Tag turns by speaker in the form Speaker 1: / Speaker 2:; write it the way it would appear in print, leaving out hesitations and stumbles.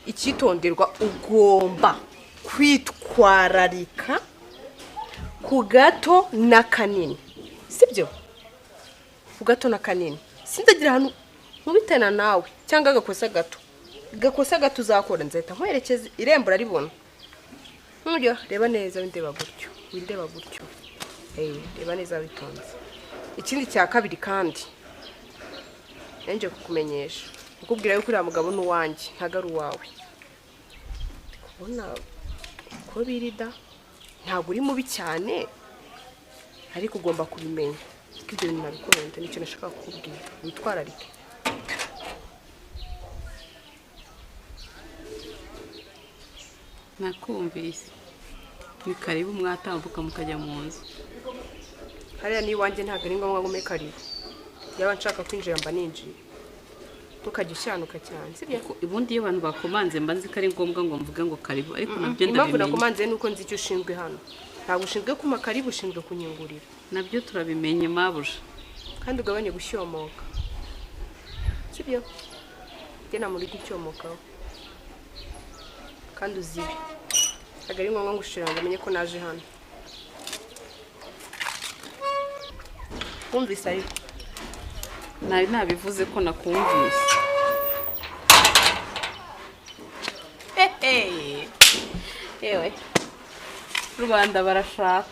Speaker 1: Icyitonderwa, ugomba kwitwararika ku gato na kanini, sibyo? Ku gato na kanini. Sinzagira ahantu nkubitana nawe cyangwa agakosa gato, gakosa gato uzakora nzahita nkwerekeza irembo uraribona. Nkuryo reba neza, windeba gutyo, windeba gutyo. Reba neza witonze. Ikindi cya kabiri kandi nje kukumenyesha, kukubwira yuko uriya mugabo ni uwanjye, ntago ari uwawe. Kubona ko birida ntabwo uri mubi cyane, ariko ugomba kubimenya ko ibyo bintu nabikunda. Nicyo nashaka kukubwira, witwararike.
Speaker 2: Nakumvise. Ni karibu mwatambuka mukajya mu nzu.
Speaker 1: Hariya ni iwanjye, ntabwo ari ngombwa ngo mbe karibu. Yaba nshaka kwinjira mba ninjiye. Ntukajya ushyanuka cyane, sibyo?
Speaker 2: Ubundi iyo abantu bakomanze mba nzi ko ari ngombwa ngo mvuge ngo karibu, ariko nabyo
Speaker 1: Impamvu
Speaker 2: ndabimenye.
Speaker 1: nakomanze ni uko nzi icyo ushinzwe hano. Ntabwo ushinzwe kuma karibu, ushinzwe kunyungurira.
Speaker 2: Nabyo turabimenye mabuja.
Speaker 1: Kandi ugabanye gushyomoka, sibyo? Njye nta muntu ujya ucyomokaho. Kandi uzibe. Ntabwo ari ngombwa ngo ushira ngo umenye ko naje hano. Wumvise ariko?
Speaker 2: Nari nabivuze ko nakumvise. Ewe, Rwanda barashaka.